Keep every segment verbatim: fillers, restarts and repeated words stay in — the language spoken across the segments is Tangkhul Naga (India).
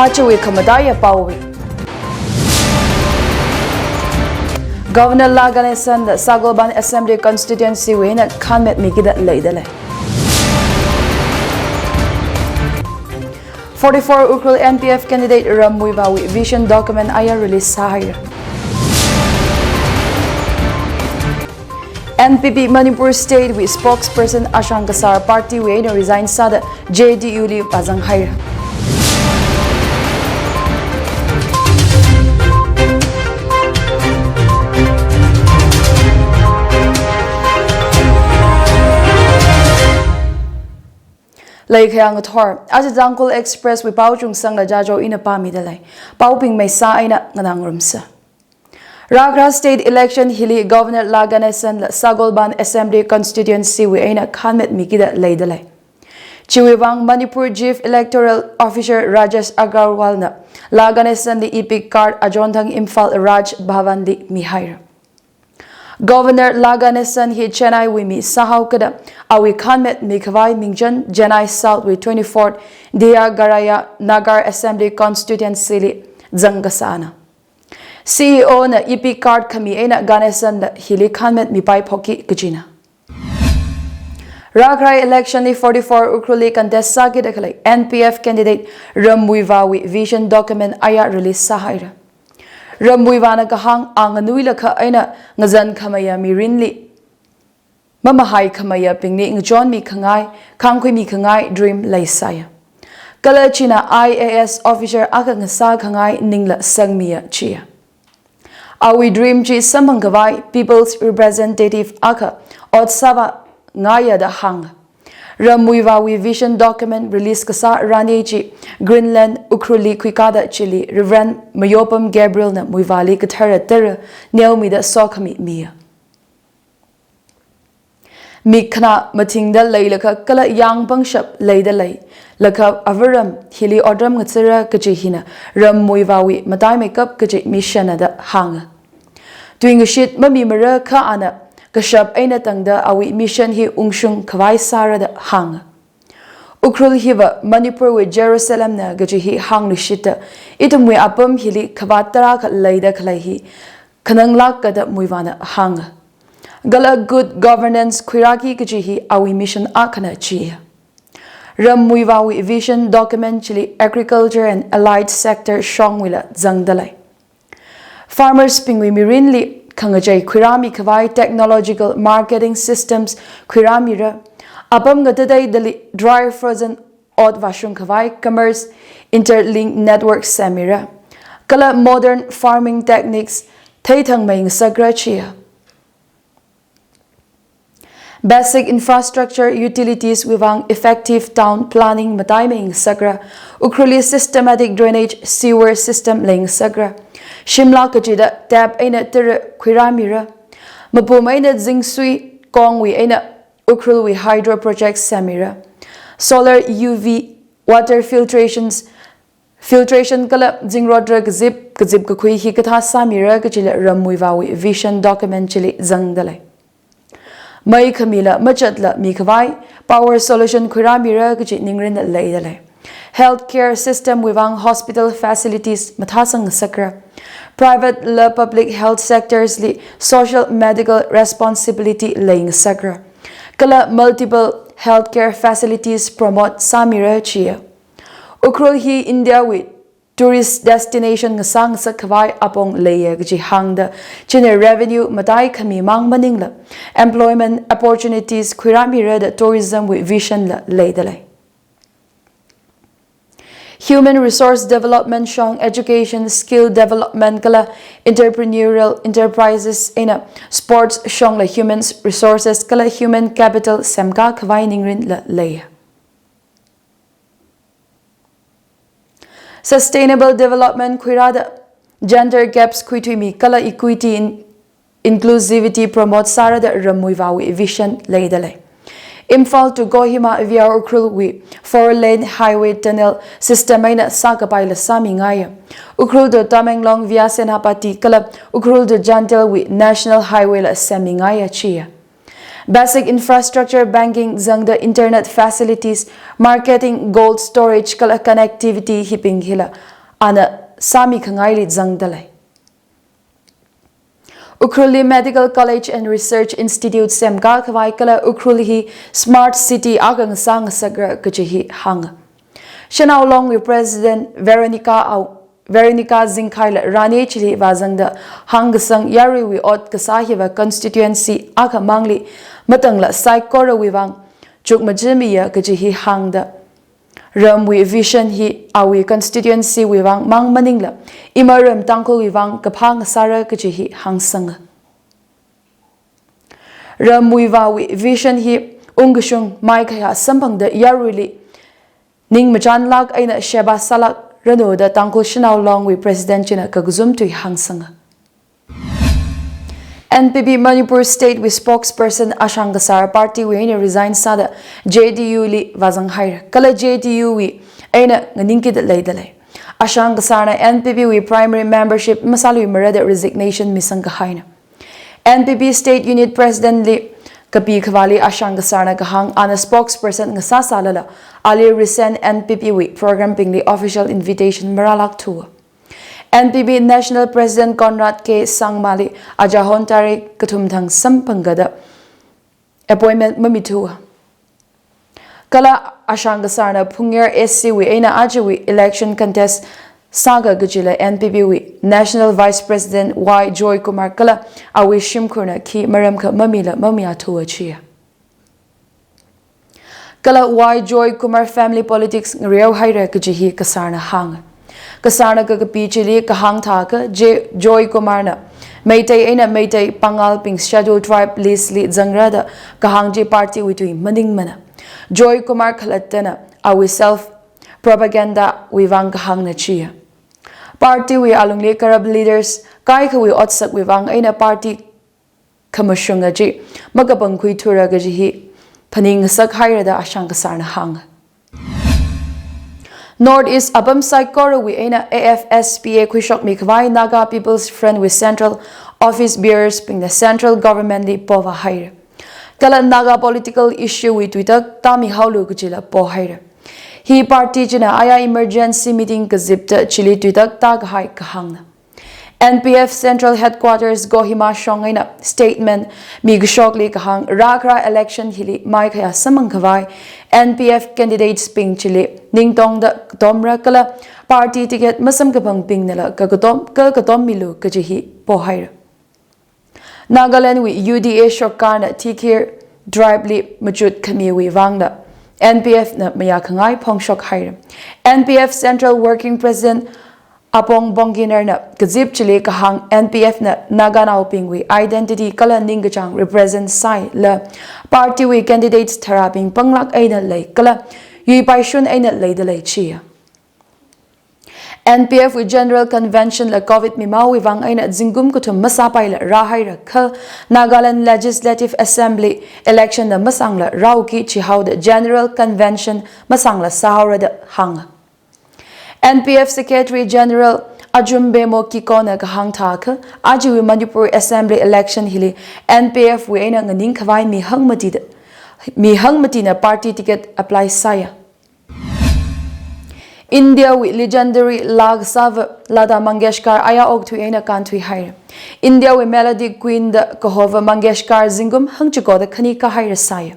Ajawui khamataiya paowui. Governor La Ganesan da Sagolband Assembly Constituency wui eina khānmetmikida leida lei. Forty-four Ukhrul N P F candidate Ram Muivahwui vision document aya release sāhaira. N P P Manipur State wui spokesperson Ashang Kasar party wui eina resign sāda J D U li vāzanghaira. Leikhayang ngathor, aja Tangkhul Express wui pao Chungsangla Jajo ina pāmida lei. Paobing maisa eina nganāngarumsa. Rākhara state election hili Governor La Ganesan la Sagolband Assembly Constituency wui eina khānmetmikida leida lei. Chiwui vang Manipur Chief Electoral Officer Rajesh Agarwal na La Ganesan li EPIC card achonthang Imphal Raj Bhavan li mihaira. Governor La Ganesan hi Chennai wui mi sāhaokida awui khānmetmi khavai mingchan Chennai South wui twenty-fourth Deyagaraya Nagar Assembly Constituency li zangkasāna. C E O na EPIC card khami eina Ganesan la hili khānmetmipai phokki kajina. Rākhara election li forty-four Ukhrul li contest sākida khalei N P F candidate Ram Muivahwui vision document aya release sāhaira. Ram Muivahna kahāng a nganuilakha eina ngazan khamayā mirinli, mamahai khamayābingli ngachonmi khangai, khāngkhuimi khangai dream leisāya. Kala china I A S officer akha ngasā khangai ningla sangmiya chiya. Awui dream chi samphang khavai people's representative akha ot sāvā ngaiya da hānga. Ram Muivahwui vision document release kasā rani chi Greenland Ukhrul li khuikāda chili Reverend Mayopam Gabriel na Muivahli kathara tara neomida sokhami miya. Mik khanā mathingda leilakha kala yāng pangshap leida leilakha avaram hili otram ngathara kaji hina Ram Muivahwui mataimeikap kaji mission na da hānga. Tuingashit mamimara kha ana kashap eina tangda awui mission hi ungshung khavai sāra da hānga. Ukhrul hiva Manipur wui Jerusalem na kaji hi hāngluishitta, ithumwui apam hili khavāt tarākha leida khalei hi khananglāka da Muivahna hānga. Kala good governance khuirāki kaji hi awui mission akhana chiya. Ram Muivahwui vision document chili agriculture and allied sector shongwuila zangda lei. Farmers bingwui mirinli khangachei khuirāmi khavai technological marketing systems khuirāmira. Apam ngatateidali dry frozen ot vāshung khavai commerce interlink network semmira. Kala modern farming techniques theithangmei ngasakra chiya. Basic infrastructure utilities wui vang effective town planning mataimei ngasakra. Ukhrulli systematic drainage sewer system leingasakra. Shimla kachida tap eina tara khuirāmira. Mapum eina zingsui kongwui eina Ukhrulwui hydro project semmira. Solar U V water filtrations filtration kala zingrot ra kazip, kazip kakhui hi kathā sāmira kajila Ram Muivahwui vision document chili zangda lei. Mei khamila machatla mi khavai power solution khuirāmira kaji ningrinla leida lei. Healthcare system wui vang hospital facilities mathāsang ngasakra. Private la public health sectors li social medical responsibility leingasakra. Kala multiple healthcare facilities promote sāmira chiya. Ukhrul hi India wui tourist destination ngasā ngasak khavai apong leiya kaji hāngda, china revenue matai khami mang maningla employment opportunities khuirāmira da tourism wui vision la leida lei. Human resource development shong education, skill development kala entrepreneurial enterprises eina sports shongla human resources kala human capital semkā khavai ningrinla leiya. Sustainable development khuirāda gender gaps khuithuimi kala equity in inclusivity promote sāra da Ram Muivahwui vision leida lei. Imphal to Kohima via Ukhrul wui four lane highway tunnel system eina sākapaila sāmingaiya. Ukhrul to Tamenglong via Senapati kala Ukhrul to Chandel wui national highway la semmingaiya chiya. Basic infrastructure banking zangda internet facilities, marketing, cold storage kala connectivity hibing hila ana sāmi khangaili zangda lei. Ukhrulli Medical College and Research Institute semkā khavai kala Ukhrul hi Smart City akha ngasā ngasakra kaji hi hānga. Shanao Longwui President Veronica Au, Veronica Zingkhaila Rani chili vāzangda hāngkasang yaruiwui ot kasā hiva constituency akha mangli matangla saikorawui vang chukmajamiya kaji hi hāngda, ramwui vision hi awui constituency wui vang mang maningla, ima ram Tangkhulwui vang kaphā ngasāra kaji hi hāngsanga. Ramwui vāwui vision hi ungkashung maikhaya samphangda yaruili ning machanlāk eina sheba sālākranu da Tangkhul Shanao Longwui President china kakazum tui hāngsanga. N P P Manipur State wui spokesperson Ashang Kasar party wui eina resign sāda J D U li vāzang haira. Kala J D U wui eina nganingkida leida lei. Ashang Kasarna N P P wui primary membership masāluimara da resignation misang kahaina. N P P State Unit President li kapi khavāli Ashang Kasarna kahāng ana spokesperson ngasā sālala, ali recent N P P wui program bingli official invitation marālākthu. N P P National President Conrad K Sangmali ajahon tarik kathum thang samphangkada appointment mamithu. Kala Ashang Kasarna Phungyar A C wui eina ajawui election contest sāga kajila N P P wui National Vice President Y Joy Kumar kala awui shimkhurna khi maramkha mamila mamayāthu chiya. Kala Y Joy Kumar family politics ngareo haira kaji hi Kasarna hānga. Kasarna kakapi chili kahāng thākha J-, Joy Kumarna Meitei eina Meitei Pangalbing Scheduled Tribe list li zangra da kahāng chi party wui tui maningmana. Joy Kumar khalattana awui self propaganda wui vang kahāngna chiya. Party wui alungli corrupt leaders kaikhawui otsakwui vang eina party khamashunga chi makapangkhuithura kaji hi phaningngasak haira da Ashang Kasarna hānga. North East apam saikorawui eina A F S P A khuishokmi khavai Naga People's Front wui Central Office Bearers bingna Central Government li povā haira. Kala Naga political issue wui tuitak tāmihaolu kajila pohaira. Hi party china aya emergency meeting kazipta chili tuitak tākahai kahāngna. N P F Central Headquarters Kohima shong eina statement mikashokli kahāng, rākhara election hili maikhaya samphang khavai N P F candidates bing chili ningtongda katomra kala party ticket masamkaphangbingnala kakatom, kakatommilo kaji hi pohaira. Nagaland wui U D A sorkarna Tikir tribe li machut khamiwui vangla N P F na mayākhangai phongshok haira. N P F Central Working President Apong Bongkinerna kazip chili kahāng, N P F na Naganaobingwui identity kala ningkachāng represent sāhaila party wui candidates tharābing panglāk eina lei kala yuipaishun eina leida lei chiya. N P F wui General Convention la Covid mimaowui vang eina zingkum kathum masāpaila rāhaira kha Nagaland Legislative Assembly election na masāngla rāuki chihaoda General Convention masāngla sāhaora da hānga. N P F Secretary General Ajum Bemo Kikona kahāng thākha, ajawui Manipur Assembly election hili N P F wui eina nganing khavai mi hangmatida, mi hangmatina party ticket apply sāya. India wui legendary laa kasāva Lata Mangeshkar aya okathui eina kānthui haira. India wui Melody Queen da kahova Mangeshkar zingkum hangchikoda khani kahaira sāya.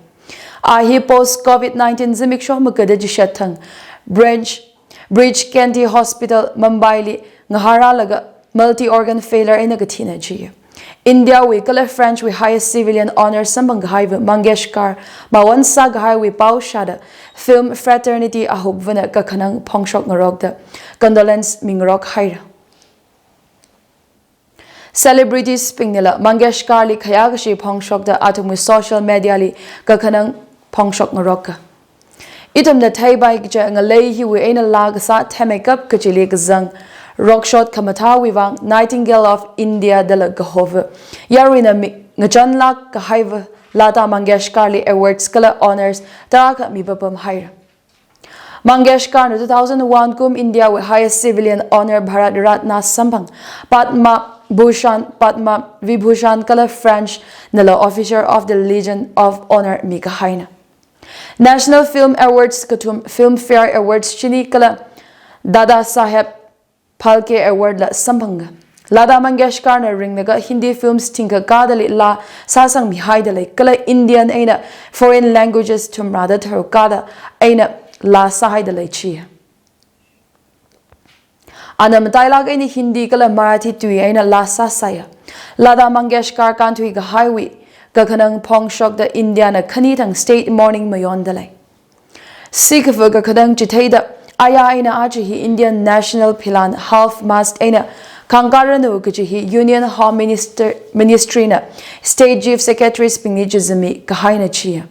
A hi post Covid nineteen zimiksho makada chishat thang Branch Breach Candy Hospital Mumbai li ngaharālaga multi organ failure eina kathina chiya. India wui kala French wui highest civilian honor samphang kahaiva Mangeshkar mawon sākahaiwui pao shāda film fraternity ahupvana kakhanang phongshok ngarokda condolence mingarok haira. Celebrities bingnala Mangeshkar li khayākashi phongshokda athumwui social media li kakhanang phongshok ngaroka. Ithumna theipai kaja ngalei hiwui eina laa kasā themmeikap kachili kazang rokshot khamathāwui vang Nightingale of India dala kahova yaruina mi ngachanlāk kahaiva Lata Mangeshkar li awards kala honors tarākha mipapam haira. Mangeshkar na two thousand one kum India wui highest civilian honor Bharat Ratna samphang Padma Bhushan, Padma Vibhushan kala French nala Officer of the Legion of Honor mikahaina. National Film Awards kathum, Filmfare Awards shini kala Dada Saheb Phalke Award la samphanga. Lata Mangeshkarna ringlaga Hindi films thingkha kadali laa sāsangmihaida lei, kala Indian eina foreign languages thumrada tharuk kada eina laa sāhaida lei chiya. Ana matailāk eina Hindi kala Marathi tui eina laa sāsāya. Lata Mangeshkar kānthuikahaiwui kakhanang phongshokta Indiana khanithang state mourning mayonda lei. Sikhavu kakhanang chitheida, aya eina aja hi Indian National philan half mast eina khangkāranu kaji hi Union Home Minister, Ministry na State Chief Secretaries bingli chizami kahaina chiya.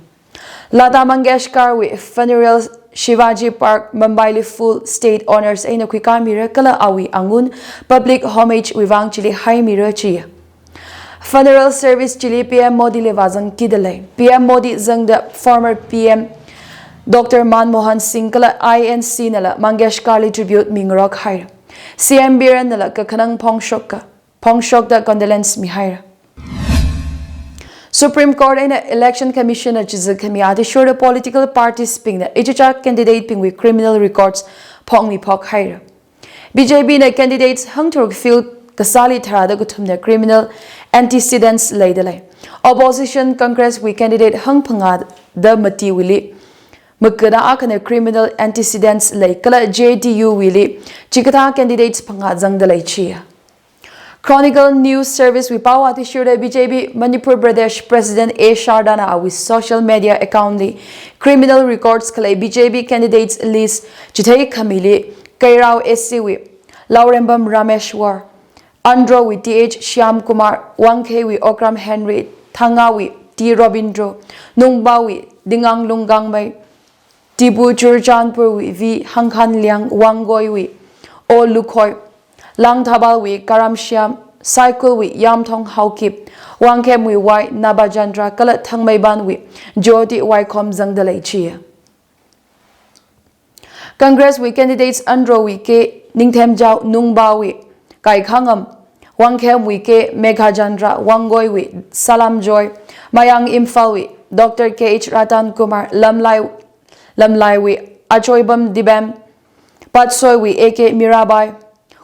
Lata Mangeshkarwui funeral Shivaji Park, Mumbaili full state honors eina khuikāmira kala awui angun public homage wui vang chili haimira chiya. Funeral service chili P M Modi li vāzangkida lei. P M Modi zangda former P M Doctor Manmohan Singh kala I N C nala Mangeshkarli tribute mingarok haira. C M Biren nala kakhanang phongshokka, phongshokta condolence mihaira. Supreme Court eina Election Commission na chiza khami athishurda political parties bingna ichicha candidate bingwui criminal records phongmiphok haira. B J P na candidates hangtharuk field kasāli tharāda kathumna criminal antecedents leida lei. Opposition Congress wui candidate hangphangāda matiwuili makada akhana criminal antecedents lei kala J D U wuili chikathā candidates phangā zangda lei chiya. Chronicle News Service wui pao athishurda B J P Manipur Pradesh President A Sharda na awui social media account li criminal records khalei B J P candidates list chithei khamili Keirao A C wui Laurembam Rameshwar, Andro wui T H Shyam Kumar, Wangkhei wui Okram Henry, Thanga wui T Robindro, Nungba wui Dingang Lungkangmei, Tipu Churachandpur wui V Hangkhanliang, Wangoi wui O Lukhoi, Langthabal wui Karamshyam, Saikul wui Yamthong Haokip, Wangkhem wui Y Nabajandra kala Thangmeiban wui Jyoti Waikhom zangda lei chiya. Congress wui candidates Andro wui K Ningthemjao, Nungba wui Kaikhangam, Wangkhem wui K Meghajandra, Wangoi wui Salam Joy, Mayang Imphal wui Doctor K H Ratan Kumar, Lamlai, Lamlai wui Achoibam Dibem, Patsoi wui A K Mirabai,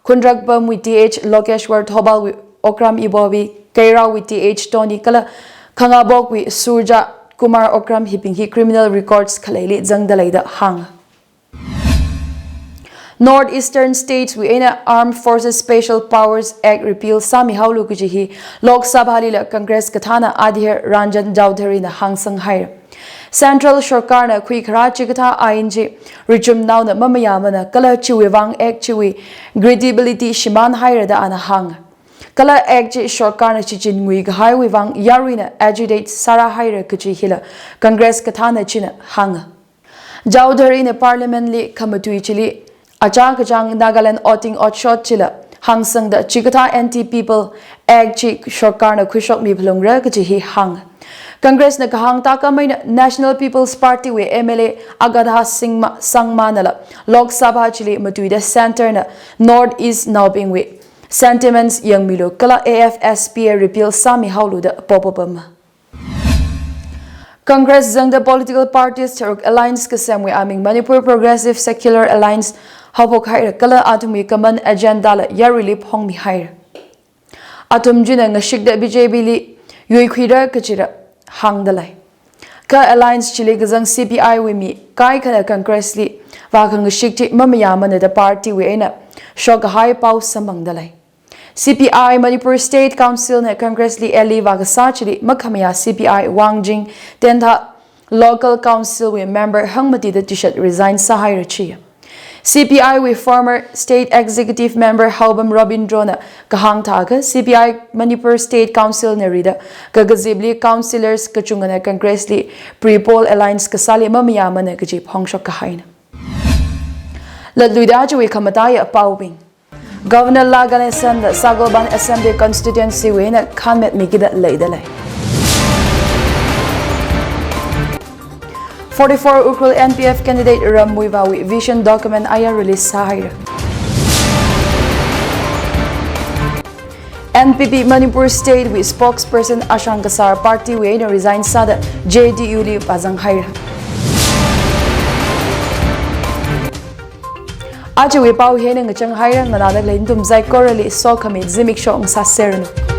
Khundrakpam wui T H Lokeshwar, Thoubal wui Okram Ibobi, Keirao wui T H Tony kala Khangabok wui Surja Kumar Okram hibing hi criminal records khaleili zangda lei da hānga. North Eastern States wui eina Armed Forces Special Powers Act repeal sāmihaolu kaji hi Lok Sabha lila Congress kathāna Adhir Ranjan Chaudhary na hāngsang haira. Central Sorkarna khuikharā chikathā ain chi richumnaona mamayāmana kala chiwui vang Act chiwui credibility shimān haira da ana hānga. Kala Act chi Sorkarna shichin nguikahaiwui vang yaruina agitate sārā haira kaji hila Congress kathāna china hānga. Chaudhary na Parliament li khamatui chili achā kachāng Nagaland oting otshot chila hāngsangda chikathā Anti-People Act chi Sorkarna khuishokmi phalungra kaji hi hānga. Congress na kahāng tākam eina National People's Party wui M L A Agatha Singma, Sangma nala Lok Sabha chili matuida Centre na North East naobingwui sentiments yangmilu kala A F S P A repeal sāmihaolu da popo pama. Congress zangda political parties tharuk alliance kasemwui aming Manipur Progressive Secular Alliance haophok haira kala athumwui common agenda la yaruili phongmi haira. Athum china ngashikda B J P li yuikhuira kajira hāngda lei. Kha alliance chili kazang C P I wui mi kaikhana Congress li vākhangashik chi mamayāmana da party wui eina shokkahai pao samphangda lei. C P I Manipur State Council na Congress li ally vākasā chili makhamayā C P I Wangjing Tentha Local Council wui member hangmatida tishat resign sāhaira chiya. C P I wui former State Executive Member Haobam Robindro na kahāng thākha C P I Manipur State Council na rida kakazipli councillors kachungana Congress li pre-poll alliance kasāli mamayāmana kaji phongshok kahaina. Latluida chiwui khamataiya paobing. Governor La Ganesan da Sagolband Assembly Constituency wui eina khānmetmi kida leida lei. Forty-four Ukhrul N P F candidate Ram Muivah wui vision document aya release sāhaira. N P P Manipur State wui spokesperson Ashang Kasar party wui eina resign sāda J D U li vāzang haira. Ajawui pao hi eina ngachang haira, nganāda khalei nathum saikorali sokhami zimiksho ngasāserranu.